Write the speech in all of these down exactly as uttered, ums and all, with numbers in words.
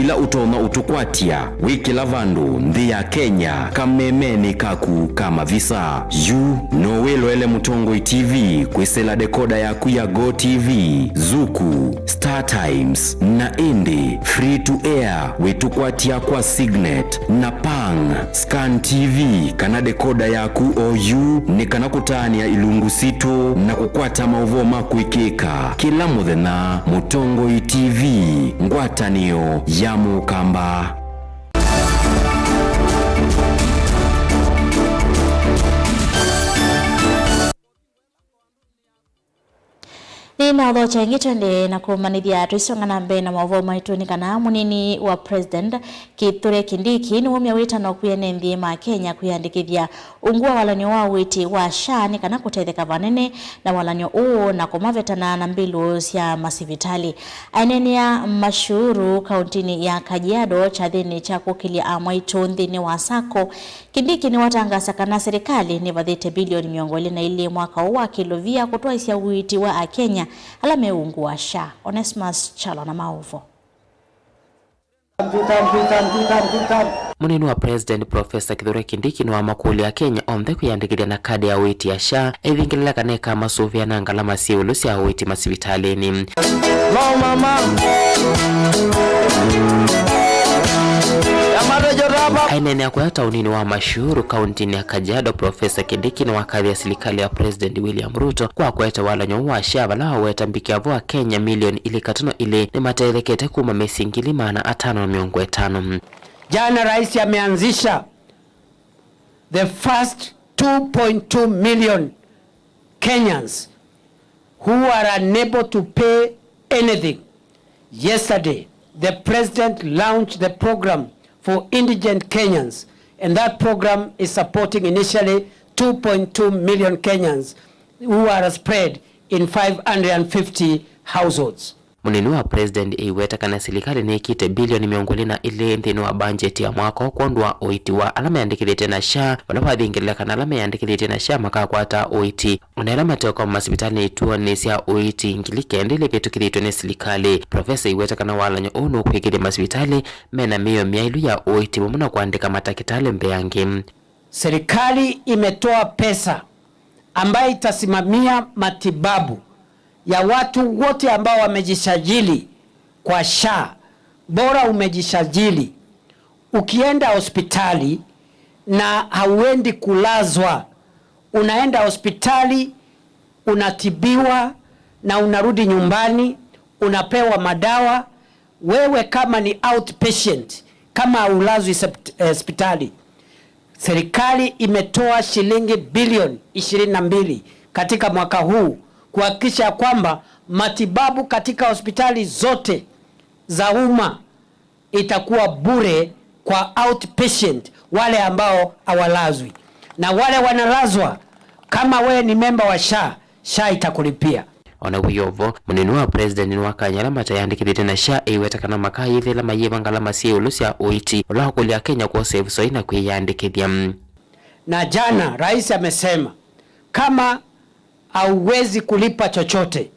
Ĩla ũtonya ũtũkwatya wĩ kĩla vandũ nthĩ ya Kenya kamemenĩ kaku ka mavisa. Yu no wĩloele Mũtongoi T V kwĩsĩla dekoda yaku ya Go T V, Zuku, Star Times, na ĩndĩ free to air wĩtũkwatya kwa Signet na Pang. Scan T V kana dekoda yaku oyu nĩ kana kũtaanĩa ilungu sitũ na kũkwata maũvoo ma kwĩkĩka kĩla mũthenya. Mũtongoi T V, ngwatanĩo ya Mũkamba. Nĩnaũthokya ĩngĩ twendee na kũmanyĩthya tũisonga na mbee na maũvoo maitũ nĩ kana mũnini wa President Kithure Kindiki nĩwaumya wĩtano kwĩ ene nthĩ ma Kenya kwĩyandĩkĩthya ungu wa walany'o wa ũiiti wa SHA nĩ kana kũtetheka vanene na walany'o ũũ na kũmavetana na mbilũ sya masivitalĩ. Aineenea Mashuru kauntinĩ ya Kajiado kyathĩnĩ kya kũkĩlya amwaitũ nthĩnĩ wa sacco, Kindiki nĩwatangaasa kana silikalĩ nĩvathĩte bilioni mĩongo ĩlĩ na ilĩ mwaka ũũ wa kĩlũvia kũtwaĩsya ũiiti wa Akenya ala me ungu wa SHA. Onesmus Kyalo na maũvoo. Mũnini wa President Professor Kithure Kindiki nĩwamakũlya Akenya onthe kwĩyandĩkĩthya na kadi ya ũiiti ya SHA, aivingĩlĩla kana ĩkamasũvĩa na ngalama syĩ ĩũlũ sya ũiiti masivitalĩnĩ. Aineenea kũya taũninĩ wa Mashuru, kauntinĩ ya Kajiado, Professor Kindiki nĩwakathĩa silikalĩ ya President William Ruto kwa kũete walany'o ũũ wa SHA, vala waweta mbikĩa vo Akenya milioni ilĩ katono ilĩ nĩmatetheekete kuma mĩsyĩ ngili maana atano na mĩongo ĩtano. Jana rais ameanzisha the first two point two million Kenyans who are unable to pay anything. Yesterday, the president launched the program for indigent Kenyans, and that program is supporting initially two point two million Kenyans who are spread in five hundred and fifty households. Mũnini wa President aiweta kana silikalĩ nĩkĩte bilioni mĩongo ĩlĩ na ilĩ nthĩnĩ wa mbanjeti ya mwaka ũũ kwondũ wa ũiiti wa ala meyandĩkĩthĩtye na SHA, vala wavingĩlĩla kana ala meyandĩkĩthĩtye na SHA makakwata ũiiti. O na ĩla mateũkoma masivitalĩnĩ ituonĩ sya ũiiti ngili kenda ila ivĩtũkĩthĩtw'e nĩ silikalĩ, Professor aiweta kana walany'o ũũ nũkwĩkĩthya masivitalĩ mena mĩio myaĩlu ya ũiiti vamwe na kũandĩka matakĩtalĩ mbeange. Serikali imetoa pesa ambayo itasimamia matibabu ya watu wote ambao wamejisajili kwa SHA. Bora umejisajili. Ukienda hospitali na hauendi kulazwa, unaenda hospitali, unatibiwa na unarudi nyumbani, unapewa madawa. Wewe kama ni outpatient, kama haulazwi sept-, eh, hospitali, serikali imetoa shilingi bilioni ishirini na mbili katika mwaka huu kuhakikisha kwamba matibabu katika hospitali zote za umma itakuwa bure kwa outpatient, wale ambao hawalazwi. Na wale wanalazwa, kama wewe ni memba wa SHA, SHA itakulipia. O na wĩ o vo, mũnini wa president nĩwakany'a ala mateyandĩkĩthĩtye na SHA aiweta kana makayĩthĩla mayĩva ngalama syĩ ĩũlũ sya ũiiti, ũla wakũlya Akenya kwosa ĩvuso yĩĩ na kwĩyandĩkĩthya. Na jana, rais amesema, kama hauwezi kulipa chochote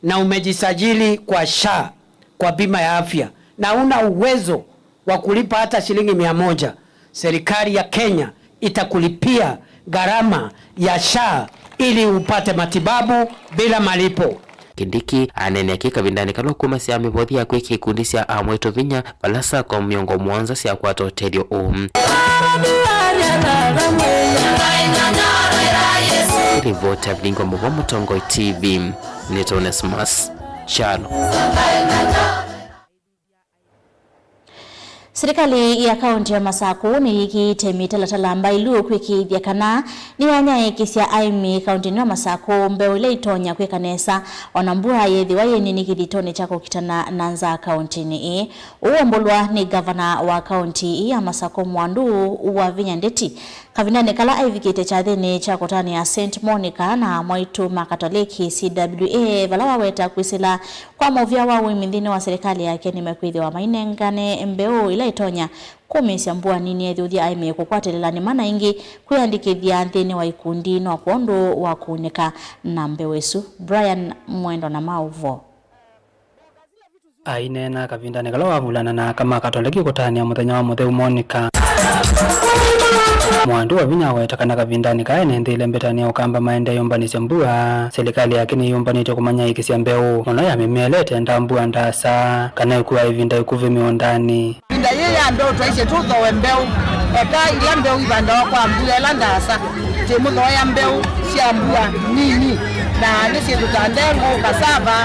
na umejisajili kwa SHA, kwa bima ya afya, na huna uwezo wa kulipa hata shilingi mia moja, serikali ya Kenya itakulipia gharama ya SHA ili upate matibabu bila malipo. Kindiki aneenea kĩ kavindanĩ kala ũkumasya mĩvothi ya kwĩkĩa ikundi sya amwaitũ vinya, vala sacco mĩongo mũonza syakwata ũtethyo ũũ. Ĩlivoti ya Vilingi wa Mũvoo, Mũtongoi T V, nĩtwa Onesmus Kyalo. Silikalĩ ya kaunti ya Masakũ nĩyĩkĩĩte mĩtalatala mbailu kwĩkĩĩthya kana nĩyanyaĩĩkĩsya aĩmi kauntinĩ wa Masakũ mbeũ ila itonya kwĩka nesa, o na mbua yĩthĩwa yĩ nini kĩthitonĩ kya kũkitana na nzaa kauntinĩ ĩĩ. Ũũ wambũlwa nĩ ngavana wa kaunti ĩĩ ya Masakũ Mwandu Wavinya Ndeti kavindanĩ kala aivikĩte kyathĩnĩ kya kũtanĩa Saint Monica na amwaitũ ma Katoleki, C W A, vala waweta kwĩsĩla kwa mũvĩa wa ũĩmi nthĩnĩ wa silikalĩ yake nĩmekwĩthĩwa mainengane mbeũ ila itonya kũmĩĩsya mbua nini yĩthyũthye aĩmi kũkwatĩlĩla nĩma na ĩngĩ kwĩyandĩkĩthya nthĩnĩ wa ikundi no kwondũ wa kũunĩka na mbeũ ĩsu. Brian Mwendo na maũvoo. Aineena kavindanĩ kala wavulana na aka ma Katoleki kũtanĩa mũthenya wa mũtheu Monica. Mwandu wa vinya aweta kana kavindanĩ kaa ene nthĩ ĩla Mbetani ya Ũkamba maendee yũmbanĩsya mbua, silikalĩ yake nĩyũmbanĩtye kũmanya ĩkĩsya mbeũ mũno ya mĩmea ĩla ĩtenda mbua ndaasa kana ĩkua ĩvinda ĩkuvĩ mĩũndanĩ. Ĩvinda yĩĩ ya mbeũ twaisye tũthooe mbeũ, eka ila mbeũ ivandawa kwa mbua ĩla ndaasa. Tũimũthooea mbeũ sya mbua nini, na nĩ syĩndũ ta ndengũ, cassava,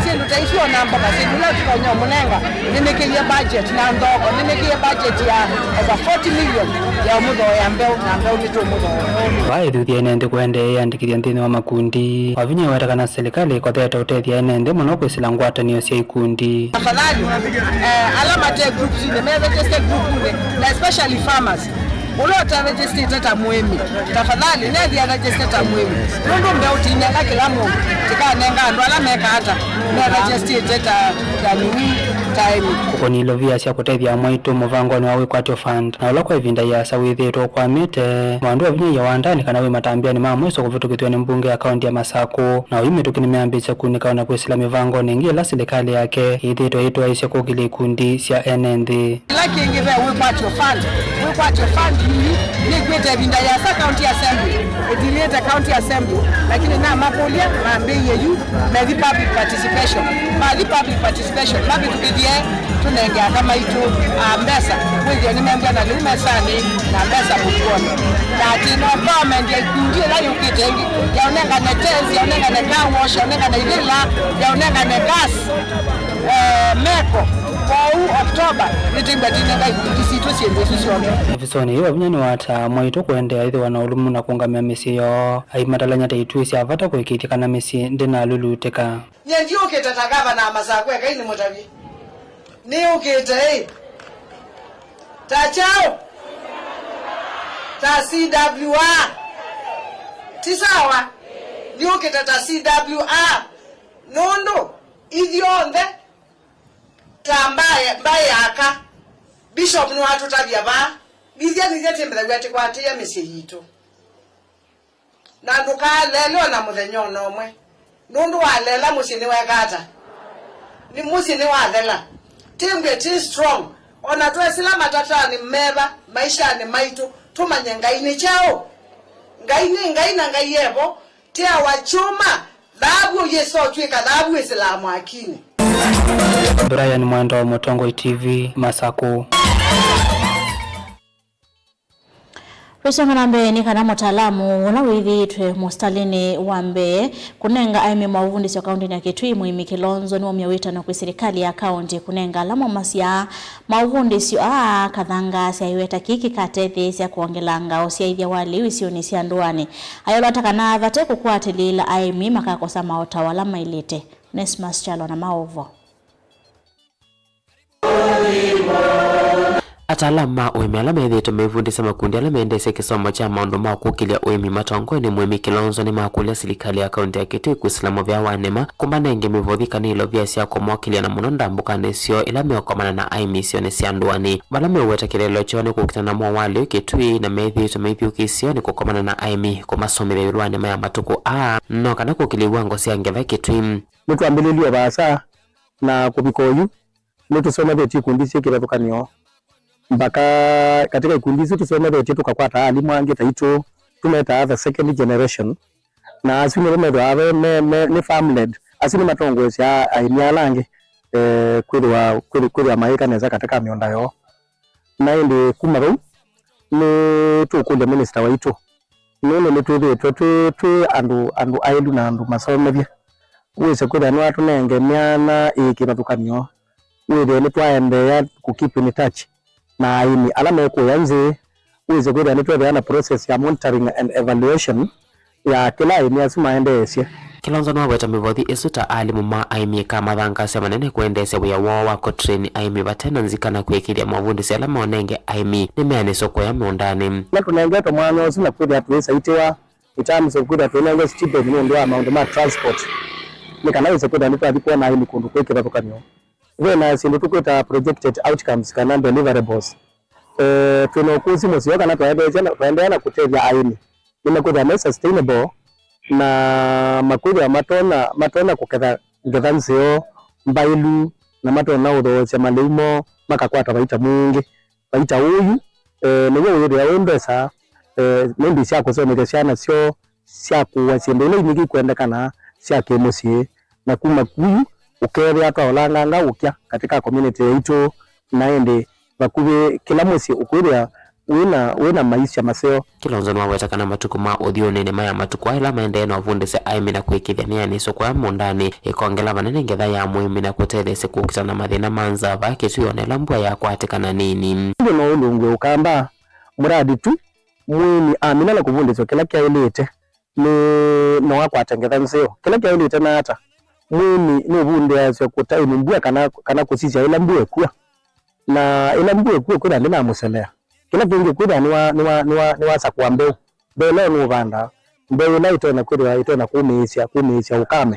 syĩndũ ta isu, ona mboka, syĩndũ ila tũtonya ũmũnenga. Nĩnĩkĩie budget na nthoko, nĩnĩkĩie budget ya over forty million ya ũmũthooea mbeũ, na mbeũ nĩtũmũthooea. Vaa ĩthuthya ene nthĩ kũendee yĩandĩkĩthya nthĩnĩ wa makundi. Wavinya ĩweta kana silikalĩ ĩkothete ũtethya ene nthĩ mũno kwĩsĩla ngwatanĩo sya ikundi. Tafadhali, eh, ala mate groups-inĩ, me registered group-inĩ, na especially farmers. Ũla ũtaregistered ta mũĩmi, tafadhali, nethĩa registered ta mũĩmi. Nũndũ mbeũ tinenga kĩla mũndũ, tĩkanenga andũ ala meka ata, me registered ta, ta nini, ta ĩmi. Ũkũni ilovia sya kũtethya amwaitũ mũvangonĩ wa Wĩkwatyo Fund, na ũla kwa ĩvinda yĩasa wĩthĩĩtwe ũkwamĩte, mwandu wa vinya ya wandanĩ kana wĩ matambyanĩ ma mwiso kũvĩtũkĩthw'a nĩ mbunge ya kaunti ya Masakũ, na oyu mĩtũkĩ nĩmeambĩĩsye kunĩka ona kwĩsĩla mĩvangonĩ ĩngĩ ĩla silikalĩ yake yĩthĩĩtwe ĩtwaĩĩsye kũkĩlya ikundi sya ene nthĩ. Kĩla kĩngĩ ve Wĩkwatyo Fund. Wĩkwatyo Fund ii nĩkwĩte ĩvinda yĩasa county assembly, ĩtilĩte county assembly, lakini namakũlya mambĩĩie yu methi public participation. Mathi public participation, mavĩtũkĩthye tũnenge aka maitũ, ah, mbesa, wĩthĩe nĩmembwa na lĩu mesanĩ na mbesa mũtuonĩ. Na atĩ no empowerment ya ikundi ĩla yũkĩte ĩngĩ, ya ũnengane tents, ya ũnengane car wash, ya ũnengane ithĩla, ya ũnengane gas, eh, meko. Kwoou October, nĩtwĩw'a twĩnenga ikundi sitũ syĩndũ isu syonthe. Ovisonĩ yu, Wavinya nĩwataa mwaitũ kũendeea ĩthĩwa na ũlũmu na kũũngamĩa mĩsyĩ yoo, aimatalany'a ta ituĩ sya vata kũĩkĩĩthya kana mĩsyĩ ndĩnalulutĩka. Nyie ndiũkĩte ta ngavana wa Masakũ, ekai nĩmũtavye. Nĩũkĩte ĩ, ta kyaũ? Ta C W R. Ti sawa? Nĩũkĩte ta C W R. Nũndũ ithyonthe ta mbaĩ, mbaĩ yaka. Bishop nĩwatũtavya vaa. Nithya, nithya twĩmbĩthaw'a tũkwatĩĩa mĩsyĩ yitũ. Na ndũkaleele o na mũthenya o na ũmwe, nũndũ waleela mũsyĩ nĩweka ata? Nĩ mũsyĩ nĩwathela. Tĩmbw'e twĩ strong, o na twesĩla matatanĩ meva maishanĩ maitũ, tũmanye Ngai nĩ kyaũ. Ngai nĩ Ngai, na Ngai evo. Tĩawa kyũma, thaavu ũyĩsa ũtw'ĩka thaavu wĩsĩlaa mwakinĩ. Brian Mwendo, Mũtongoi T V, Masakũ. Tũisonga na mbee, nĩ kana mũtaalamu ũla wĩthĩĩtwe mũsitalĩnĩ wa mbee kũnenga aĩmi maũvundĩsyo kaũntĩnĩ ya Kitui, Mũĩmi Kilonzo, nĩwaumya wĩtano kwĩ silikalĩ ya kaũntĩ kũnenga ala momasya maũvundĩsyo aa. Kathanga asya kĩweta kĩĩ kĩkatetheesya kwongelanga ũsyaĩthya wa lĩu isionĩ sya ndũanĩ. Ayolwa ta kana vate kũkwatĩlĩĩla aĩmi makakosa maũtao ala maĩlĩte. Onesmus Kyalo na maũvo. Ataalamu ma ũĩmi ala methĩĩtwe meivundĩsya makundi ala mendeesya kĩsomo kya maũndũ ma kũkĩlya ũĩmi matongoew'e nĩ Mũĩmi Kilonzo nĩmakũlya silikalĩ ya kaũntĩ ya Kitui kwĩsĩla mũvea wa nĩma kũmanenge mĩvothi kana ilovia sya kũmokĩlya, na mũno ndambũkanĩ syoo ila meũkomana na aĩmi isionĩ sya ndũanĩ. Vala meũweta kĩeleelo kyoo nĩ kũkitana na mowalĩo Kitui, na methĩĩtwe meithyũũkĩsya nĩ kũkomana na aĩmi kũmasomethya ĩũlũ wa nĩma ya matukũ aa, no kana kũkĩlya iwango sya ngetha Kitui. Nĩtwambĩlĩlye o vaasa na kũvika oyu, nĩtũsomethetye ikundi syĩ kĩvathũkany'o. Mbaka katĩ ka ikundi isu tũsomethetye, tũkakwata alimũ angĩ taitũ, tũmetaa the second generation. Na asu nĩvo methĩawa ve, me, me, nĩ farm led. Asu nĩmatongoesya aĩmi ala angĩ, eh, kwĩthĩwa, kwĩthĩ-, kwĩthĩwa mayĩka nesa katĩ ka mĩũnda yoo. Na ĩndĩ kuma vau, nĩtũkũlya minista waitũ, nũndũ nĩtwĩthĩĩtwe twĩ, twĩ andũ, andũ aĩlu na andũ masomethye, wĩse kwĩthĩa nĩwatũnenge myanya ĩ kĩvathũkany'o, wĩthĩe nĩtwaendeea kũ keep in touch na aĩmi ala me kũya nzĩ, wĩse kwĩthĩa nĩtwethĩawa na process ya monitoring and evaluation ya kĩla aĩmi asu maendeesye. Kilonzo nĩwaweta mĩvothi ĩsu ta alimũ ma aĩmi ĩkamathangaasya manene kũendeesya wĩa woo wa kũtrain aĩmi vate na nzika na kũĩkĩĩthya movundĩsyo ala meũnenge aĩmi nĩmeanĩswe kũya mĩũndanĩ. Ala tũnengetwe mwanya ũsu na kwĩthĩa tũisaitĩwa in terms of kwĩthĩa tũinengwa stipend nũndũ wa maũndũ ma transport, nĩ kana wĩse kwĩthĩa nĩtwathi kwona aĩmi kũndũ kwĩ kĩvathũkany'o. Ve na syĩndũ tũkwĩta projected outcomes kana deliverables. Eh, twĩ na ũkũsĩ mũseo kana twaendeesya na, twaendeea na kũtethya aĩmi nĩmekwĩthĩwa me sustainable, na makwĩthĩwa matonya, matonya kũketha ngetha nzeo, mbaĩlu, na matonya ũthoosya malĩu moo makakwata vaita mwingĩ. Vaita ũyu, eh, nĩw'o wĩthĩa wĩ mbesa, eh, maybe sya kũsomethya syana syoo, sya kũa syĩndũ ila ingĩ ikwendekana sya kĩmũsyĩ, na kuma kuyu ũkethĩa twaolanganga ũkya katika community yaitũ, na ĩndĩ vakuvĩ kĩla mũsyĩ ũkwĩthĩa wĩna, wĩna maisha maseo. Kilonzo nĩwaweta kana matukũ ma ũthyũnĩ nĩ maya matukũ ala maendee na ũvundĩsya aĩmi na kwĩkĩthya nĩyanĩsyo kũya mũũndanĩ ĩkongela vanene ngetha ya mũĩmi na kũtetheesya kũkita na mathĩna ma nzaa vaa kĩtwĩonĩ ĩla mbua yakwatĩkana nini. Ĩndĩ no ũlũngw'e ũkamba, mũradi tu mũĩmi amina na kũvundĩswa kĩla kyaĩlĩte, nĩ no akwate ngetha nzeo. Kĩla kyaĩlĩte na ata, mũĩmi nũvundĩasya kũtaĩmĩ mbua kana, kana kũsisya ĩla mbua ĩkua. Na ĩla mbua ĩkua kwĩna ndĩnamũselea. Kĩla kĩngĩ kwĩthĩa nĩwa, nĩwa, nĩwa, nĩwasakũa mbeũ. Mbee ĩla nũvandaa, mbeũ ĩla ĩtonya kwĩthĩwa ĩtonya kũmĩĩsya, kũmĩĩsya ũkame.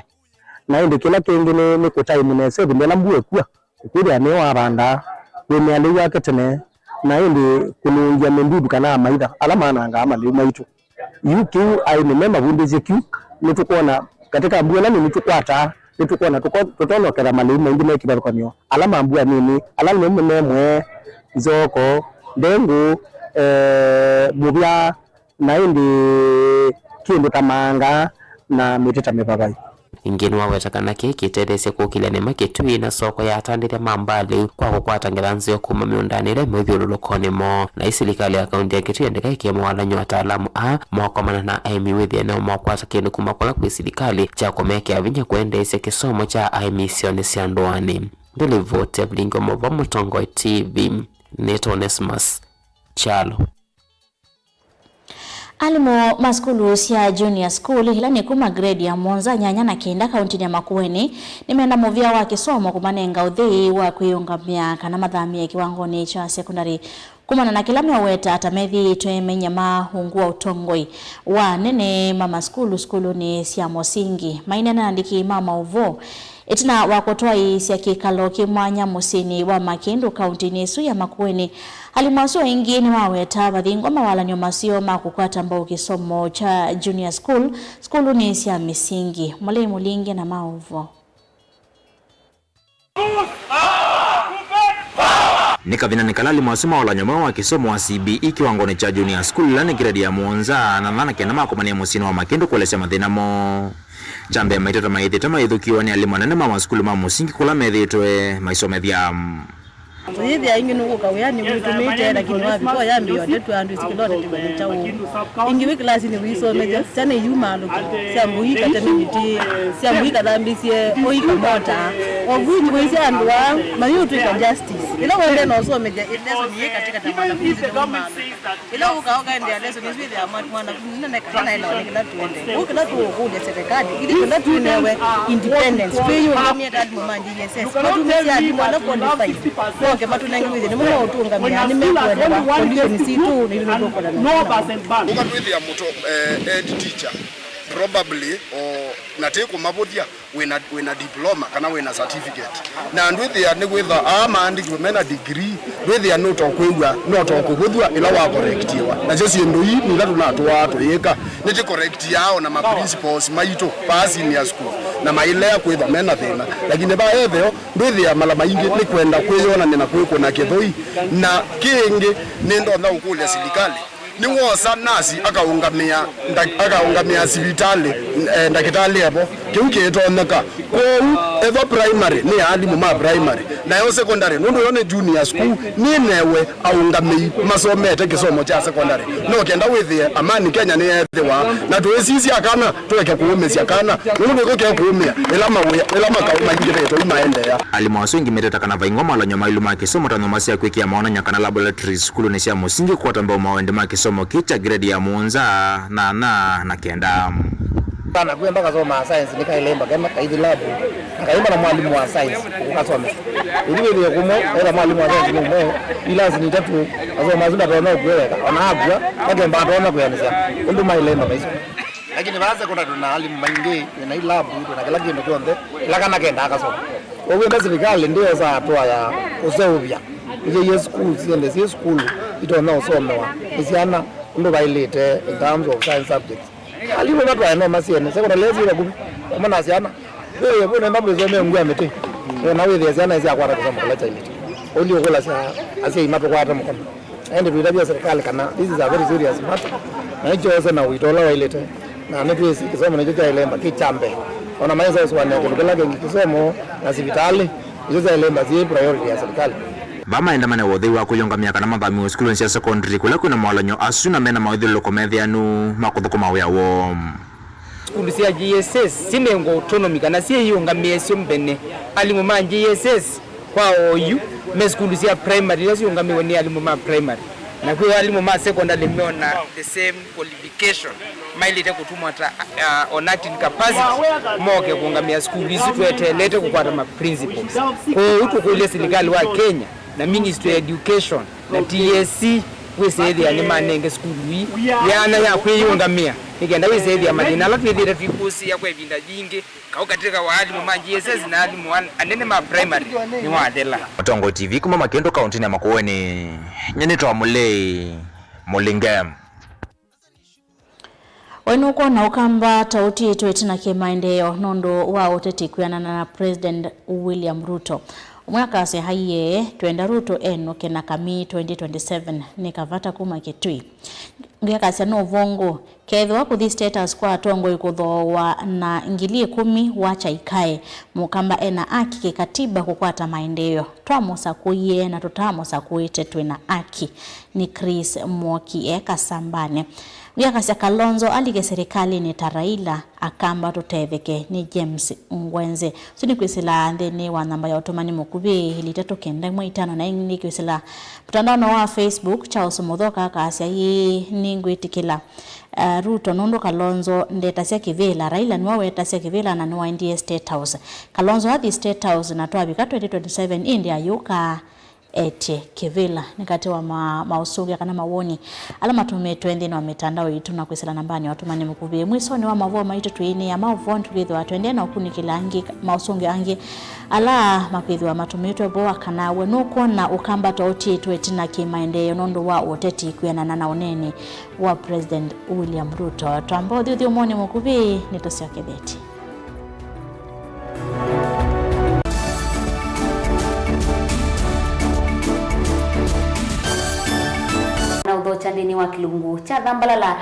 Na ĩndĩ kĩla kĩngĩ nĩ, nĩ kũtaĩmĩ nesa ĩvinda ĩla mbua ĩkua, ũkwĩthĩa nĩwe wavandaa, wĩmĩa lĩu wake tene, na ĩndĩ kũnũngĩa mĩndudu kana amaitha ala manangaa malĩu maitũ. Yu kĩu aĩmi me mavundĩsye kyu nĩtũkwona katika mbua ĩla nini tũkwataa, nĩtũkwona tũko-, tũtonya kũketha malĩu maingĩ me kĩvathũkany'o, ala ma mbua nini, ala nĩmo memwe, nzoko, ndengũ, eh, mũvya, na ĩndĩ kĩndũ ta maanga na mĩtĩ ta mĩvavai. Ĩngĩ nĩwaweta kana kĩĩ kĩtetheesye kũkĩlya nĩma kĩtui na soko ya atandĩthya ma mbalĩ kwa kũkwata ngetha nzeo kuma mĩũndanĩ ĩla ĩmũthyũlũlũkonĩ moo. Na ĩ silikalĩ ya kaunti ya Kitui yendeka ĩkĩe mawalany'o ataalamu aa mokomana na aĩmi wĩthĩe nĩo makwata kĩndũ kuma kũla kwĩ silikalĩ kya kũmekĩa vinya kũendeesya kĩsomo kya aĩmi isionĩ sya ndũanĩ. Ndĩlivoti ya Vilingi wa Maũvoo Mũtongoi T V, nĩtwa Onesmus Kyalo. Alimũ ma sukulu sya junior school, ila nĩ kuma grade ya mũonza, nyanya na kenda kauntinĩ ya Makueni, nĩmenda mũvĩa wa kĩsomo kũmanenga ũthei wa kwĩũngamĩa kana mathamĩe kĩwangonĩ kya sekondalĩ, kumana na kĩla meũweta ta methĩĩtwe mainyama ungu wa ũtongoi wa anene ma masukulu sukulunĩ sya mũsingi. Maineena na andĩki ma maũvoo, ĩtina wa kũtwaĩĩsya kĩkalo kĩ mwanya mũsyĩnĩ wa Makĩndũ, kauntinĩ ĩsu ya Makueni, alimũ asu aingĩ nĩmaweta vathingwa mawalany'o maseo ma kũkwata mbau kĩsomo kya junior school sukulunĩ sya mĩsingi. Mũlei Mũlinge na maũvoo. Nĩ kavindanĩ kala alimũ asu mawalany'o moo wa kĩsomo wa C B E kĩwangonĩ kya junior school, ĩla nĩ grade ya mũonza, na nyanya na kenda makomanie mũsyĩnĩ wa Makĩndũ kũelesya mathĩna moo. Kya mbee, maitata maĩthĩte maĩthũkĩĩwa nĩ alimũ anene ma masukulu ma mũsingi kũla methĩĩtwe maisomethya. Yĩthĩa ĩngĩ nũkũka wĩanĩ wĩtũmĩte, lakini wavika ũyambĩĩa ũtetwa andũ ĩsikĩla ũtetethany'a kyaũ. Ĩngĩ wĩ kĩlasinĩ wĩisomethya, syana iyumaa lũkyo, sya mbũi ikateme mĩtĩ, sya mbũi ikathambĩsye ũi kamota. Ovu nĩwĩsya andũ aa mayĩũtwĩka justice. Ĩla wendee na ũsomethya lesson yĩ katika ta mwanafunzi nĩwumaa lũkyo. Ĩla ũkaa ũkaendeea lesson ĩsu, wĩthĩa mwa-, mwanafunzi nene kana anaelewa nĩ kĩla tũendee. Kwoou kĩla tũũkũlya serikali, ithyĩ twenda twĩnewe independence, twĩyũngamĩe ta alimũ ma J S S, matũmĩsye alimũ ala qualified, moke matũnenge wĩthĩa nĩmo maũtũũngamĩa, nĩmekũelewa condition sitũ, na ithyĩ nĩtũkũlana. Ũka twĩthĩa mũto, eh, head teacher, probably, o, na ti kũmavũthya, wĩna, wĩna diploma kana wĩna certificate. Na ndwĩthĩa nĩkwĩthwa aa maandĩkiwe mena degree, ndwĩthĩa nũtokwĩw'a, nũtokũvũthw'a ĩla wakorektiwa. Nasyo syĩndũ ii nĩ ila tũnatũaa tũyĩka. Nĩtĩkorektiaa o na ma principals maitũ vaa senior school, na mailea kwĩthwa mena thĩna. Lakini vaa etheo, ndwĩthĩa mala maingĩ nĩ kwenda kwĩyonany'a na kwĩkũna kĩthũi. Na kĩngĩ, nĩndonya ũkũlya silikalĩ, nĩwosa nasi akaũngamĩa nda-, akaũngamĩa sivitalĩ, eh, ndakĩtalĩ evo. Kĩu kĩitonyeka. Kwoou, ethwa primary nĩ ya alimũ ma primary, nayo secondary, nũndũ yo nĩ junior school, nĩnewe aũngamĩi masomete kĩsomo kya secondary. No kenda wĩthĩe Amani Kenya nĩyeethĩwa, na tũĩsisya kana tũeke kũũmĩsya kana, nũndũ nĩko kekũũmĩa ĩla mawĩa, ĩla makaũ maingĩvĩte ũu maendeea. Alimũ asu aingĩ meteta kana vaingwa mawalany'o maĩlu ma kĩsomo ta nyũmba sya kwĩkĩa maonany'a kana laboratories sukulunĩ sya mũsingi kũkwata mbau mawendi ma kĩsomo kĩ kya grade ya mũonza, nyanya na kenda. Kana kwenda kasoma science nĩkaĩle mbakema kaithi lab, na kaimba na mwalimu wa science ũkasomesa. Ĩndĩ wĩthĩe kũmwe, ethwa mwalimu wa science nĩ ũmwe, ilasi nĩ itatũ, asoma asu ndatonya ũkue weka, ona akua, akemba atonya kwĩanĩsya ũndũ maĩle mbaka isu. Lakini vaa sekondari twĩna alimũ maingĩ, twĩna ilabu, twĩna kĩla kĩndũ kyonthe kĩla kana kendaa kasoma. Kwoou enda silikalĩ ndĩyosaa hatua ya kũseũvya, ĩyĩie sukulu syende syĩ sukulu itonya ũsomewa nĩ syana ũndũ vaĩlĩte in terms of science subjects. Alimũ matwae no masyene, sekondari ĩla syĩ vakuvĩ, vamwe na syana. Ĩĩ, vũnenda mwĩsomee ngua mĩtĩ. Ĩĩ, na wĩthĩe syana isyakwata kĩsomo kĩla kyaĩlĩte. Ũilyĩ ũkũlasya asyai matũkwate mũkono. Ĩndĩ twĩtavya serikali kana this is a very serious matter, na ĩkyose na ũito ũla waĩlĩte, na nĩtwĩsĩ kĩsomo nĩkyo kyaĩle ĩmba kĩ kya mbee. O na maĩsa ũsũanĩa kĩndũ kĩla kĩngĩ, kĩsomo na sivitalĩ, isu syaĩle ĩmba syĩ priority ya serikali. Vaa maendamane wa ũthei wa kũyũngamĩa kana mathamiwe sukulunĩ sya secondary kũla kwĩna mawalany'o asu na mena mawĩthyũlũlũko metheanu ma kũthũkũma wĩa woo. Sukulu sya J S S sinengwe autonomy kana syĩyĩũngamĩe syo mbene. Alimũ ma J S S kwa oyu me sukulu sya primary ila siũngamĩwe nĩ alimũ ma primary, na kwĩ alimũ ma secondary meona the same qualification maĩlĩte kũtũmwa ta, uh, on acting capacity moke kũũngamĩa sukulu isu tweteelete kũkwata ma principals. Kwoou tũkũlya silikalĩ wa Kenya na Ministry ya Education na T S C wĩsĩĩthĩa nĩmanenge sukulu ii yanya ya kwĩyĩũngamĩa, nĩ kenda wĩsĩĩthĩa mathĩna ala twĩthĩĩte twĩkũsĩĩa kwa ĩvinda yingĩ, kaũ katĩ ka wa alimũ ma J S S na alimũ an-, anene ma primary nĩwathela. Mũtongoi T V kuma Makĩndũ kaũntĩnĩ ya Makueni, nyie nĩtawa Mũlei Mũlinge. We nũkwona Ũkamba ta ũtiĩtwe ĩtina kĩmaendeeo nũndũ wa ũteti kwĩanana na President William Ruto? Ũmwe akasya aiee, twenda Ruto enũke na kamii twenty twenty-seven nĩ kavata kuma Kitui. Ũngĩ akasya nĩ ũvũngũ, kethĩwa kũthi status kwa atongoi kũthoowa na ngili ĩkũmi wa kyaikae, Mũkamba ena aki kĩkatiba kũkwata maendeeo. Twamũsakũie na tũtaamũsakũĩte twĩna aki. Nĩ Chris Mwoki e Kasambani. Ũngĩ akasya Kalonzo alike serikalĩnĩ ta Raila, Akamba tũtetheke. Nĩ James Ngwenze. Ũsu nĩ kwĩsĩla nthĩnĩ wa namba ya ũtũmani mũkuvĩ, ĩlĩ itatũ kenda ĩmwe itano, na ĩngĩ nĩ kwĩsĩla mũtandaonĩ wa Facebook. Charles Mũthoka akasya, ĩĩ, nĩngwĩtĩkĩla, eh, Ruto nũndũ Kalonzo ndetasya kĩvĩla. Raila nĩwe wetasya kĩvĩla na nĩwaendie State House. Kalonzo athi State House na twavika twenty twenty-seven ĩndĩ ayũka etye kĩvĩla. Nĩ katĩ wa ma-, maũsũngĩa kana mawoni ala matũmĩtwe nthĩnĩ wa mĩtandao itũ na kwĩsĩla nambanĩ ya ũtũmani mũkuvĩ. Mwĩsonĩ wa mavoo maitũ twĩinĩa maũvoo, nĩtũkwĩthĩwa tũendee na ũkunĩkĩla angĩ, maũsũngĩo angĩ ala makwĩthĩwa matũmĩtwe vo. Kana we nũkwona Ũkamba ta ũtiĩtwe ĩtina kĩmaendeeo nũndũ wa ũteti kwĩanana na ũneeni wa President William Ruto? Twamba ũthi ũthyũmũonĩ mũkuvĩ, nĩtũsyokethetye. Na ũthokya nthĩnĩ wa kĩlungu kya thambalala.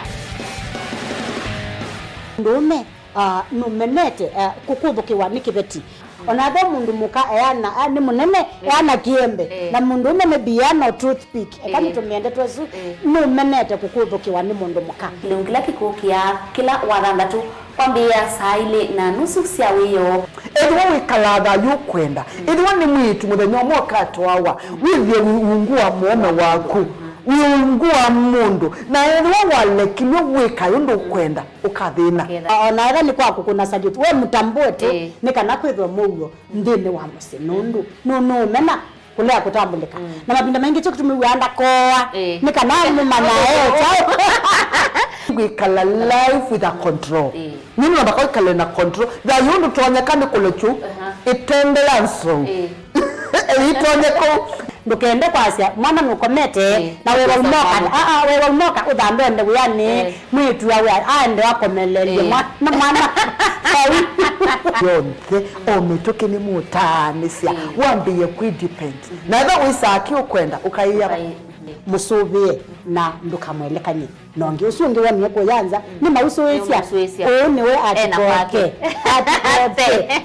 Mũndũũme, ah, nũmenete, ah, kũkũthũkĩwa nĩ kĩveti. Ona ethĩwa mũndũ mũka eana, ah, nĩ mũnene, eana kĩembe. Eh. Na mũndũũme maybe eana o toothpick. Eka, eh, nĩtũmĩe ndeto ĩsu, eh, nũmenete kũkũthũkĩwa nĩ mũndũ mũka. Kĩlungu kĩla kĩkũkĩa kĩla wathanthatũ kwambĩĩa saa ilĩ na nusu sya wĩoo. Ethĩwa wĩkalaa thayũ ũkwenda, ethĩwa nĩ mwĩĩtu mũthenya ũmwe ũkatwawa, wĩthĩe wĩ ungu wa mũũme waku, wĩ ungu wa mũndũ, na ethĩwa walekilw'e wĩka ũndũ ũkwenda, ũkathĩna. Ũkathĩna. O na ethĩwa nĩ kwa kũkũna salute, we mũtambũe tu, ĩĩ, nĩ kana kwĩthwe mũuo nthĩnĩ wa mũsyĩ, nũndũ nũ-, nũũmena kũlea kũtambũlĩka. Mm. Na mavinda maingĩ kyo kĩtumi wĩaa ndakoa, ĩĩ, nĩ kana mũmanya e kyaũ. Gwĩkala life with a control. Ĩĩ. Nĩ nũndũ ndakaikale na control. Thayũ ũndũ tonyeka nĩ kũlekyu, aha, ĩtende ya nzou. Ĩĩ. Ĩtonye kũu. Ndũkende kwasya mwana nũkomete, ĩĩ, na wewa ũkosa umoka, mwana. Aa, wewa umoka ũthandonde wĩanĩ. Ĩĩ. Mwĩĩtu awe aende akomeleelye, ĩĩ, mwa-, na mwana. Yonthe, o mĩtũkĩ nĩmũtaanĩsya, ĩĩ, wambĩĩe kwĩ depend. Mhm. Na ethĩwa wĩsaa kĩ ũkwenda, ũkaĩa, ũkaĩ-, mũsũvĩe na ndũkamwelekany'e na ũngĩ. Ũsu ũngĩ wonie kũya nza, mm, nĩ mausũĩsya. Nĩ mausũĩsya. Ũũ nĩwe, ena atikoke, kwake. Atikoke.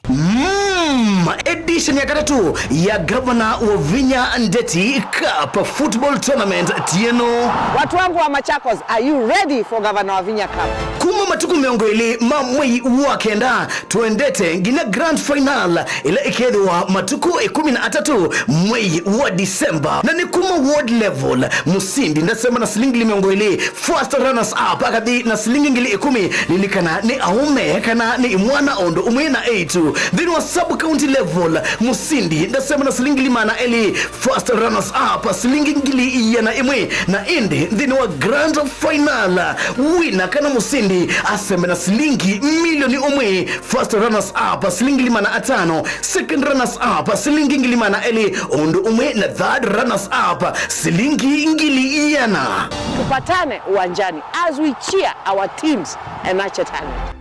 Mm, edition ya katatũ ya Gavana Wavinya Ndeti Cup Football Tournament tieno. Watu wangu wa Machakos, are you ready for Gavana Wavinya Cup? Kuma matukũ mĩongo ĩlĩ ma mwei wa kenda, tũendete nginya grand final, ĩla ĩkethĩwa matukũ ĩkũmi na atatũ mwei wa December. Na nĩ kuma ward level, mũsindi ndasema na silingi ngili mĩongo ĩlĩ, first runners up akathi na silingi ngili ĩkũmi. Lilikana nĩ aũme kana nĩ imwana o ũndũ ũmwe na eĩtu. Nthĩnĩ wa sub county level, mũsindi ndasema na silingi ngili maana elĩ, first runners up silingi ngili iana ĩmwe. Na ĩndĩ nthĩnĩ wa grand final, wina kana mũsindi asembe na silingi milioni ũmwe, first runners up silingi ngili maana atano, second runners up silingi ngili maana elĩ, ũndũ ũmwe na third runners up silingi ngili iana. Tupatane uwanjani as we cheer our teams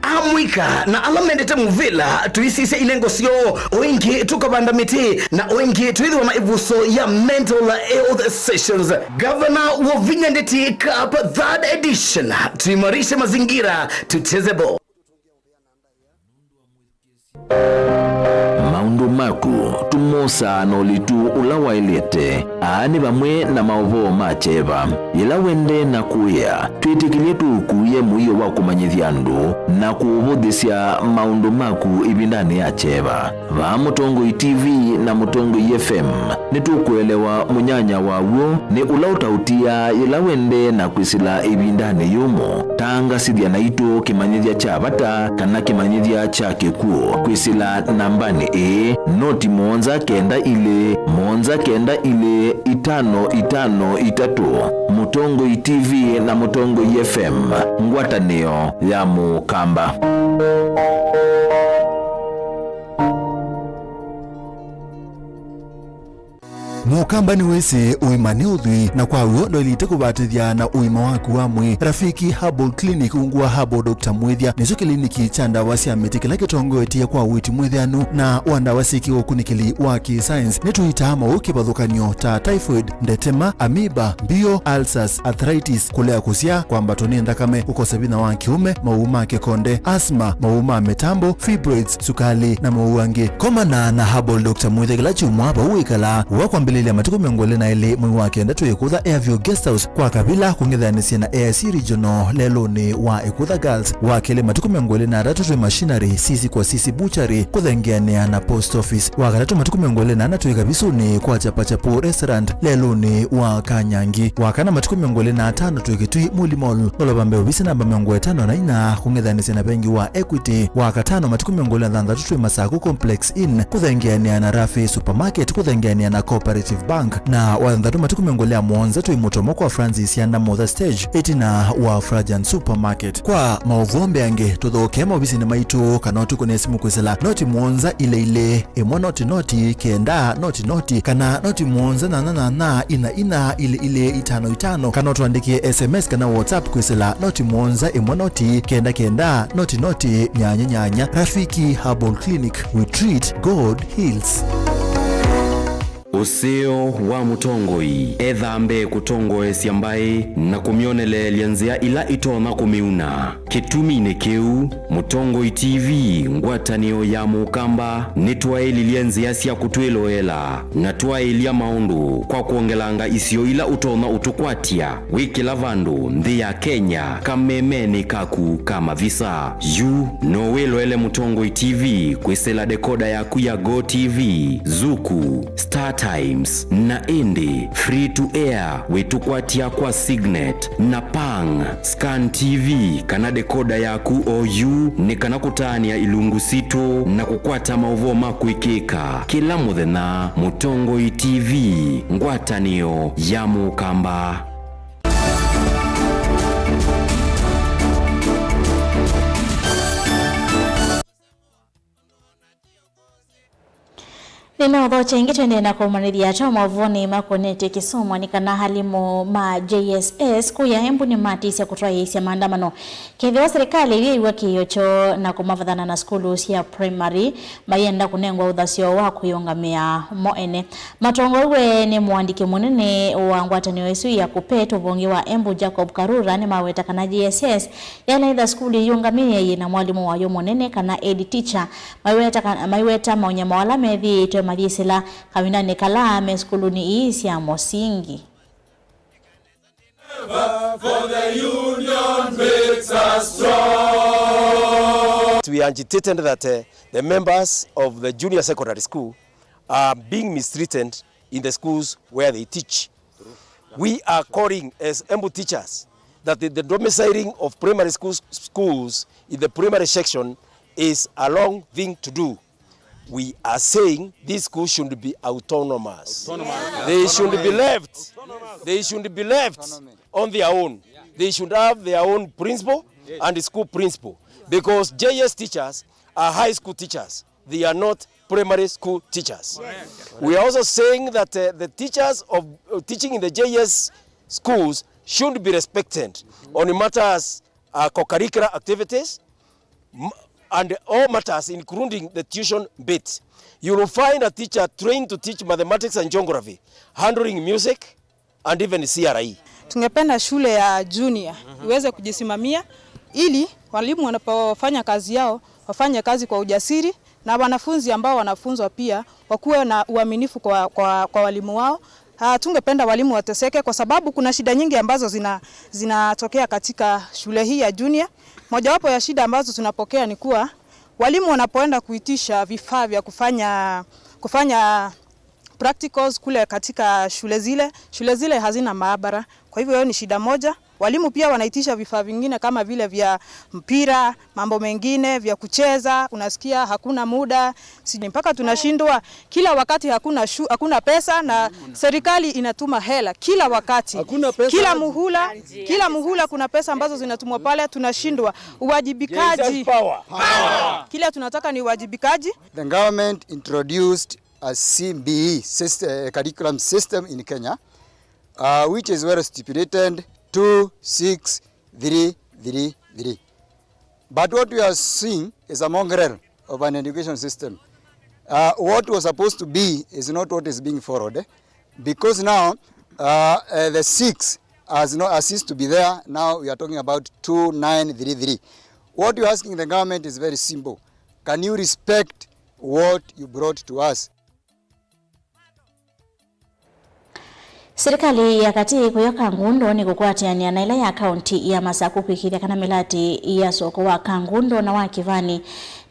Amwĩka na ala mendete mũvĩla, tũisisya ilengo syoo, o ĩngĩ tũkavanda mĩtĩ, na o ĩngĩ twĩthĩwa na ĩvuso ya mental health sessions. Gavana Wavinya Ndeti Cup third edition, tuimarishe mazingira, tucheze ball. Maũndũ maku tũmosaa na ũlitu ũla waĩlĩte. Aa nĩ vamwe na maũvoo ma kyeva. Yĩla wendee na kũĩa, twĩtĩkĩlye tũũkuĩe mũio wa kũmanyĩthya andũ na kũũvũthĩsya maũndũ maku ĩvindanĩ ya kyeva. Vaa Mũtongoi T V na Mũtongoi F M, nĩtũkũelewa mũnyanya wa w'o nĩ ũla ũtaũtiaa yĩla wendee na kwĩsĩla ĩvindanĩ yũmũ. Tangasĩthya naitũ kĩmanyĩthya kya vata kana kĩmanyĩthya kya kĩkw'ũ kwĩsĩla nambanĩ ĩĩ, noti mũonza kenda ilĩ, mũonza kenda ilĩ, itano itano itatũ. Mũtongoi T V na Mũtongoi F M, ngwatanĩo ya Mũkamba. Mũkamba nĩwĩsĩ ũima nĩ ũthwii, na kwa w'o ndwaĩlĩte kũvatĩthya na ũima waku wa mwĩĩ. Rafiki Herbal Clinic, ungu wa Herbal Doctor Mwĩthya, nĩkyo kĩliniki kya ndawa sya mĩtĩ kĩla kĩtongoetye kwa ũiiti mwĩthĩanu na wa ndawa syĩ kĩũkunĩkĩli wa kĩ-science. Nĩtũitaa maũũ kĩvathũkany'o ta typhoid, ndetema, amoeba, mbio, ulcers, arthritis, kũlea kũsyaa, kwambatwa nĩ nthakame, kũkosa vinya wa kĩũme, maũũ ma kĩkonde, asthma, maũũ ma mĩtambo, fibroids, sukalĩ, na maũũ angĩ. Komana na Herbal Doctor Mwĩthya kĩla kyumwa vau wĩkalaa. Wa kwambĩlĩlya matukũ mĩongo ĩlĩ na elĩ mwei wa kenda twĩ Ĩkũtha Airview Guest House kwa Kavila, kũng'ethanĩsya na A I C Regional lelũnĩ wa Ĩkũtha Girls. Wa kelĩ matukũ mĩongo ĩlĩ na atatũ twĩ Machinery, Sisi kwa Sisi Butchery, kũthengeanĩa na Post Office. Wa katatũ matukũ mĩongo ĩlĩ na ana twĩ Kavisunĩ kwa Chapachapu Restaurant lelũnĩ wa Kanyangi. Wa kana matukũ mĩongo ĩlĩ na atano twĩ Kitui Muli Mall, ngolova mbee ovisi namba mĩongo ĩtano na inya, kũng'ethanĩsya na vengi wa Equity. Wa katano matukũ mĩongo ĩlĩ na thanthatũ twĩ Masaku Complex Inn, kũthengeanĩa na Rafi Supermarket, kũthengeanĩa na Cooperative Bank. Na wa thanthatũ matukũ mĩongo ĩlĩ na mũonza twĩ Mũtomo kwa Francis Yanda Motha Stage, ĩtina wa Frajan Supermarket. Kwa maũvoo mbeange, tũthokee maovisinĩ maitũ kana ũtũkũnĩe simũ kwĩsĩla noti mũonza ilĩ ilĩ, ĩmwe noti noti, kenda noti noti, kana noti mũonza nyanya nyanya, ina ina, ilĩ ilĩ, itano itano, kana ũtũandĩkĩe S M S kana WhatsApp kwĩsĩla noti mũonza ĩmwe noti, kenda kenda, noti noti, nyanya nyanya. Rafiki Herbal Clinic, we treat, God heals. Ũseo wa mũtongoi ethaa mbee kũtongoesya mbaĩ na kũmyoneleelya nzĩa ila itonya kũmĩuna. Kĩtuminĩ kĩu, Mũtongoi T V, ngwatanĩo ya Mũkamba, nĩtwaĩlilye nzĩa sya kũtwĩloela na twaĩlya maũndũ kwa kwongelanga isio ila ũtonya ũtũkwatya wĩ kĩla vandũ nthĩ ya Kenya kamemenĩ kaku ka mavisa. Yu no wĩloele Mũtongoi T V kwĩsĩla dekoda yaku ya Go T V, Zuku, Star Times, na ĩndĩ free to air wĩtũkwatya kwa Signet na Pang. Scan T V kana dekoda yaku oyu nĩ kana kũtaanĩa ilungu sitũ na kũkwata maũvoo ma kwĩkĩka kĩla mũthenya. Mũtongoi T V, ngwatanĩo ya Mũkamba. Nĩnaũthokya ĩngĩ, twendee na kũmanyĩthya twa maũvonĩ makonetye kĩsomo nĩ kana alimũ ma J S S kũya Embu nĩmatisya kũtwaĩĩsya maandamano kethĩwa silikalĩ ĩyĩw'a kĩĩo kyoo na kũmavathana na sukulu sya primary mayenda kũnengwa ũthasyo wa kwĩũngamĩa mo ene. Matongoew'e nĩ mũandĩki mũnene wa ngwatanĩo ĩsu ya KUPPET ũvonge wa Embu, Jacob Karura, nĩmaweta kana J S S yaĩle ĩtha sukulu yĩyĩũngamĩe yĩ na mwalimũ wayo mũnene kana head teacher. Maiweta kana, maiweta maũnyamo ala methĩĩtwe mayĩsĩla kavindanĩ kala me sukulunĩ ii sya mũsingi. For the union makes us strong. We are agitated that, uh, the members of the junior secondary school are being mistreated in the schools where they teach. We are calling as Embu teachers that the, the domiciling of primary schools, schools in the primary section is a wrong thing to do. We are saying these schools should be autonomous. They should be left. They should be left on their own. They should have their own principal and school principal, because J S teachers are high school teachers. They are not primary school teachers. We are also saying that, uh, the teachers of, uh, teaching in the J S schools should be respected on matters uh, co-curricular activities, m-, and all matters, including the tuition bit. You will find a teacher trained to teach mathematics and geography, handling music, and even C R E. Tungependa shule ya junior iweze kujisimamia ili walimu wanapofanya kazi yao wafanye kazi kwa ujasiri na wanafunzi ambao wanafunzwa pia wakuwe na uaminifu kwa, kwa, kwa walimu wao. Ah, tungependa walimu wateseke kwa sababu kuna shida nyingi ambazo zina, zinatokea katika shule hii ya junior. Mojawapo ya shida ambazo tunapokea ni kuwa walimu wanapoenda kuitisha vifaa vya kufanya, kufanya practicals kule katika shule zile, shule zile hazina maabara. Kwa hivyo hiyo ni shida moja. Walimu pia wanaitisha vifaa vingine kama vile vya mpira, mambo mengine vya kucheza, unasikia hakuna muda. Si mpaka tunashindwa kila wakati, hakuna shu-, hakuna pesa na serikali inatuma hela kila wakati. Hakuna pesa. Kila muhula, kila muhula kuna pesa ambazo zinatumwa pale, tunashindwa. Uwajibikaji. Kile tunataka ni uwajibikaji. The government introduced a C B E system, uh, curriculum system in Kenya, uh, which is well stipulated two six three three three. But what we are seeing is a mongrel of an education system. Uh, what was supposed to be is not what is being followed, eh? Because now, uh, uh, the six has no, has ceased to be there. Now we are talking about two nine three three. What we are asking the government is very simple. Can you respect what you brought to us? Silikalĩ ya katĩ ĩkũya Kangundo nĩ kũkwatĩanĩa na ĩla ya kaunti ya Masaku kwĩkĩĩthya kana mĩlatĩ ya soko wa Kangundo na wa Kĩvani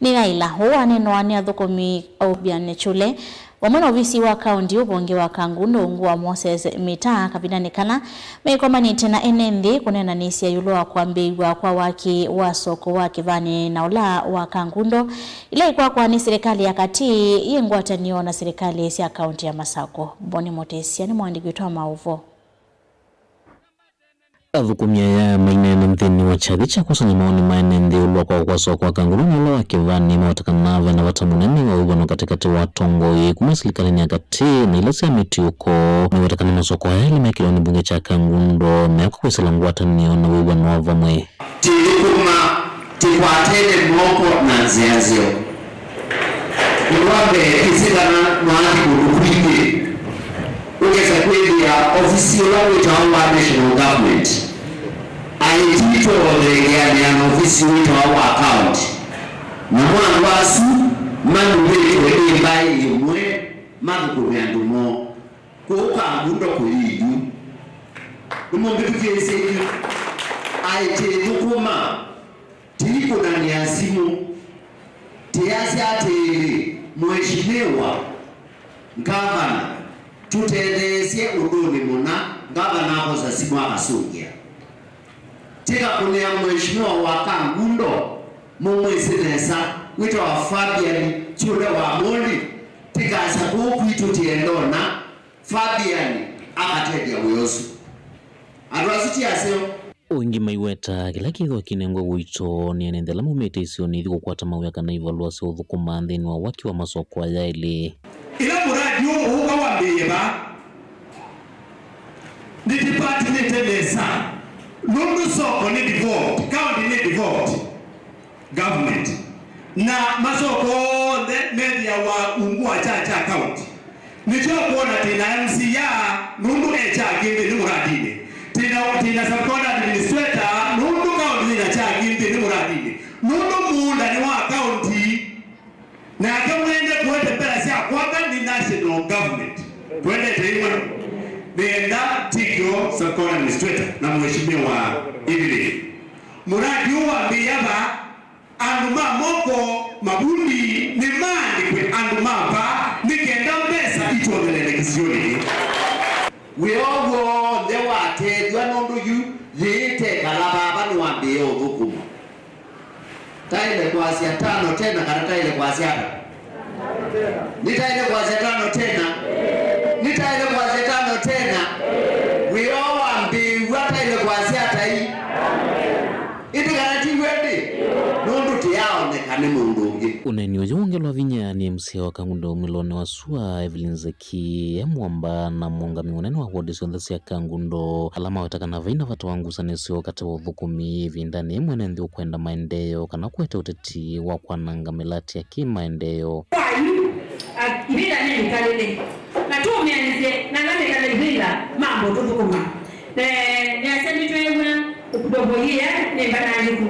nĩyaĩla. Ũu waneenwa nĩ athũkũmi Obian Chule vamwe na ovisi wa kaunti ũvonge wa Kangundo ungu wa Moses Mita kavindanĩ kala mekomanĩte na ene nthĩ kũneenanĩsya ĩũlũ wa kwambĩĩw'a kwa waki wa soko wa Kĩvani na ũla wa Kangundo, ila ikwakwa nĩ silikalĩ ya katĩ yĩ ngwatanĩo na silikalĩ sya kaunti ya Masako. Boni Mũtĩsya nĩ mũandĩki witũ wa maũvoo. Athũkũmi aya maineena nthĩnĩ wa kyathĩ kya kũsanya maoni ma ene nthĩ ĩũlũ wa kwakwa kwa soko wa Kangundo na ũla wa Kĩvani, mawetakana ve na vata mũnene wa wĩw'ano katĩkatĩ wa atongoi kuma silikalĩnĩ ya katĩ na ila sya mĩtiũko. Mawetakana masoko aya elĩ mekĩlwa nĩ mbunge kya Kangundo meekwa kwĩsĩla ngwatanĩo na wĩw'ano wa vamwe. Tĩthũkũma tĩkwatene moko na nzĩa nzeo. Ũndũ wa mbee, ĩsĩ kana nwathi kũndũ kwingĩ, ũkesa kwĩthĩa ovisi ũla wĩtawa wa national government aĩtitwe ũthengeanĩa na ovisi wĩtawa wa county, namo andũ asu manumĩtwe nĩ mbaĩ ĩmwe mathũkũme andũ moo. Kũu Kangundo kũyĩyu. Nĩmũmbĩthukĩĩsye yu. Aĩ tĩthũkũma, tĩikũnanĩa simũ, tĩasya atĩĩ, Mheshimiwa Ngavana, tũtetheesye ũndũnĩ mũna. Ngavana akosa simũ akasũngĩa. Tĩkakũnĩa Mheshimiwa wa Kangundo, mũmwĩsĩ nesa, wĩtawa Fabian Chule wa Moli, tĩkasya kũu kwitũ tĩendona, Fabian akatethya wĩa ũsu. Andũ asu ti aseo? Ũngĩ maiweta kĩla kĩthwa kĩnengwa ũito nĩ ene nthĩ ala maumĩte isionĩ ithi kũkwata mawĩa kana ivalũa sya ũthũkũma nthĩnĩ wa waki wa masoko aya elĩ. Ĩla mũradi ũũ ũũka wambĩĩe vaa, nĩtĩpatinĩte nesa, nũndũ soko nĩ devolved, county nĩ devolved government, na masoko onthe methĩawa ungu wa kya kya county. Nĩkyo ũkwona twĩ na M C A, nũndũ e kya kĩĩ nthĩnĩ mũradinĩ. Twĩ na, twĩ na sub-county administrator, nũndũ county yĩ na kya kĩĩ nthĩnĩ mũradinĩ. Nũndũ mũũnda nĩ wa county, nake mwene kũete mbesa sya kwaka nĩ national government. Twendete ĩmwe. Nĩenda tikyo sub-county administrator na mheshimiwa Evelyn. Mũradi ũũ wambĩĩa vaa, andũ ma moko mavundi nĩmaandĩkwe andũ ma vaa nĩ kenda mbesa itwongelele kĩsionĩ kĩĩ. Wĩa ũũ w'onthe watethw'a nũndũ yu yĩĩ tekala vava nĩwambĩĩe ũthũkũma. Taĩle kwasya tano tena kana taĩle kwasya ata? Nĩtaĩle kwasya tano tena? Nĩtaĩle kwasya tano tena? Wĩa ũũ wambĩĩw'a taĩle kwasya atai? Ĩndĩ kana ti w'o ĩndĩ? Nũndũ tĩyaaoneka nĩ mũndũ ũngĩ. Ũneeni ũyũ wongelwa vinya nĩ M C A wa Kangundo Mũlonĩ wa Sua, Evelyn Zeki, e mwamba na mũũngamĩi mũnene wa wodi syonthe sya Kangundo, ala maweta kana vaina vata wa ngusanĩsyo katĩ wa ũthũkũmi ĩvindanĩ mwene nthĩ ũkwenda maendeeo kana kũete ũteti wa kwananga mĩlatĩ ya kĩmaendeeo. Kwa yu, a, ĩvinda nĩ ĩkalĩle, na tũũmĩanĩsye na ala mekala ĩvinda mambo tũthũkũma. Eh, nĩasya nĩtweew'a ndovo ĩĩ nĩ mbanangĩku.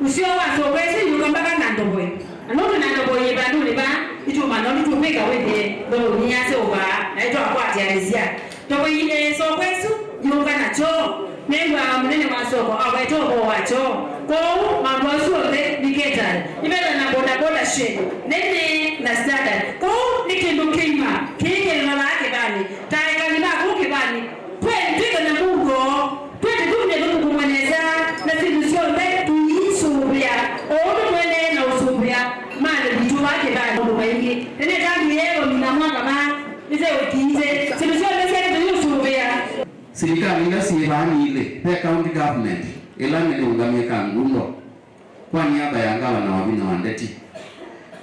Ũseo wa soko ĩsu yũka mbaka na ndovo ĩĩ. Na nũndũ na ndovo ĩĩ vandũnĩ vaa, ĩtuma nũndũ tũkwĩka wĩthĩe ndovo inyasya ũvaa, na ĩtwakwatĩanĩsya. Ndovo ĩĩ, eh, soko ĩsu yũka na kyoo. Nĩw'aa mũnene wa soko aweta ũvoo wa kyoo. Kwoou maũndũ asu onthe nĩ catering. Nĩvethwa na boda boda shed nene na standard. Kwoou nĩ kĩndũ kĩima kĩĩ kĩlolaa kĩvanĩ. Ta ekali ma kũu kĩvanĩ, twendĩke na mũuo, twendĩ tũmye tũthũkũmwe nesa, na syĩndũ syonthe tũiisũvĩa, o ũndũ tũendee na ũsũvĩa malĩ witũ wa kĩvaa maũndũ maingĩ. Tene ĩtambĩ yeewa mina mwaka vaa, ĩseũkiite, syĩndũ syonthe syaĩ tũiũsũvĩa. Silikalĩ ila syĩ vaa nĩ ilĩ, ve county government ĩla nĩyĩũngamie Kangundo kwa niaba ya ngavana wa vinya wa ndeti.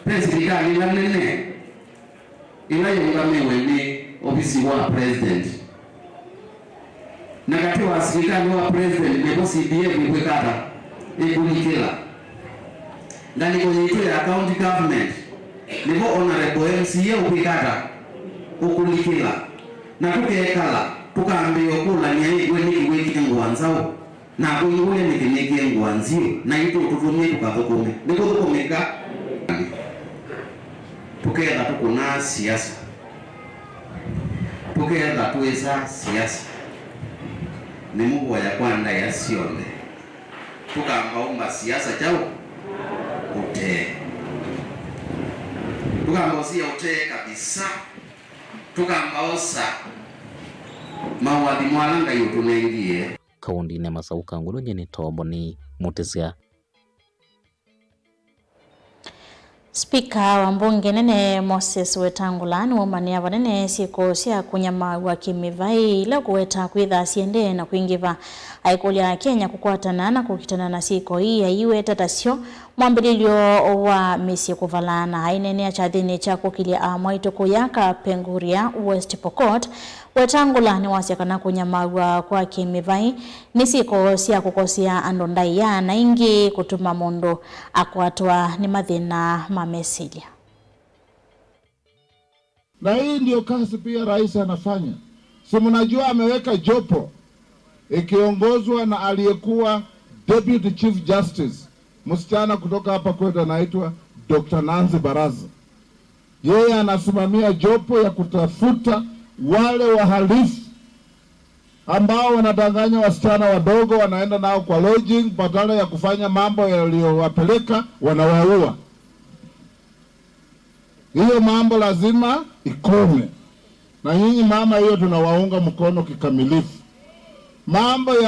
Ve silikalĩ ĩla nene ĩla yĩũngamĩwe nĩ ovisi wa president. Na katĩ wa silikalĩ wa president nĩvo C D F ĩkwĩka ata? Ĩkũlikĩla. Ngalĩko yitũ ya county government nĩvo honorable M C A ũkwĩka ata? Ũkũlikĩla. Na tũkekala tũkambĩĩa ũkũlany'a ĩkw'e nĩkĩ wĩkie ngũa nzaũ? Na akũiũlya nĩkĩ nĩkie ngũa nziũ, naitũ ũtũtũmie tũkathũkũme. Nĩkũthũkũmĩka? Tũketha tũkũnaa siasa, tũketha twĩsaa siasa, nĩmũvoya kwa ndaĩa syonthe. Tũkambaũmba siasa kyaũ? Ũtee. Tũkambaũsia ũtee kabisa. Tũkambaosa maũathimo ala Ngai ũtũnengie. Kaũndĩnĩ ya Masaũ, Kangundo, nyie nĩ Tobo nĩ Mũtĩsya. Spika wa mbunge nene Moses Wetangula nĩwaumanĩa vanene syĩko sya kũnyamaaw'a kĩmĩvaĩ ila kũweta kwĩtha siendee na kwingĩva. Aikũlya Akenya kũkwatana na kũkitana na syĩko ii aiweta tasyo mwambĩlĩlyo wa mĩsyĩ kũvalana. Aineenea kyathĩnĩ kya kũkĩlya amwaitũ kũya Kapenguria, West Pokot, Wetangula nĩwasya kana kũnyamaaw'a kwa kĩmĩvaĩ nĩ syĩko sya kũkosea andũ ndaĩa na ĩngĩ kũtuma mũndũ akwatwa nĩ mathĩna ma mesilya. Na hii ndio kazi pia rais anafanya. Si mnajua ameweka jopo ikiongozwa na aliyekuwa Deputy Chief Justice, msichana kutoka hapa kwetu anaitwa Doctor Nancy Baraza. Yeye anasimamia jopo ya kutafuta wale wahalifu ambao wanadanganya wasichana wadogo, wanaenda nao kwa lodging, badala ya kufanya mambo yaliyowapeleka, wanawaua. Hiyo mambo lazima ikome. Na nyinyi mama, hiyo tunawaunga mkono kikamilifu. Mambo ya